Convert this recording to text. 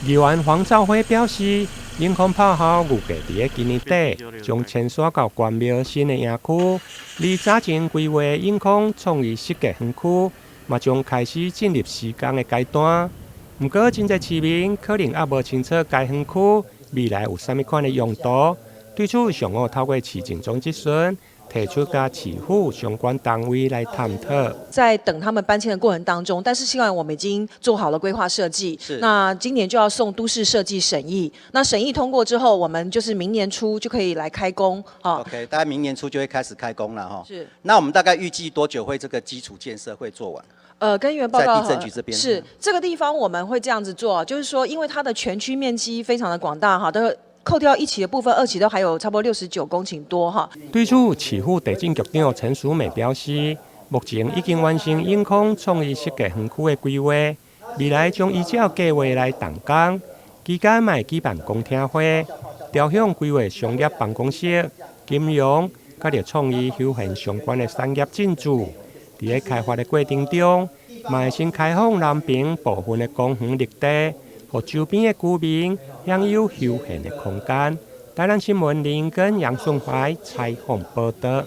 議員黃兆輝表示，永康炮校預計佇咧今年底將遷徙到關廟新的營區，而早前規劃永康創意設計園區，嘛將開始進入施工的階段。毋過，真濟市民可能猶無清楚該園區未來有啥物款的用途。對此，上午透過市政總質詢，提出佮市府相關單位來探討。在等他們搬遷的過程當中，但是希望我們已經做好了規劃設計，那今年就要送都市設計審議。那審議通過之後，我們就是明年初就可以來開工。 OK，大概明年初就會開始開工了哈。是。那我們大概預計多久會這個基礎建設會做完？跟議員報告，在地政局這邊是這個地方我們會這樣子做，就是說，因為它的全區面積非常的廣大哈，都扣掉一期的部分，二期都還有差不多69公頃多哈。對此，市府地政局長陳淑美表示，目前已經完成永康創意設計園區的規劃，未來將依照計劃來動工，期間嘛會舉辦公聽會，朝向規劃商業辦公室、金融、佮著創意休閒相關的產業進駐。佇咧開發的過程中，嘛會先開放南爿部分的公園綠地，予周邊的居民享有休閒的空間。台南新聞林根楊順懷採訪報導。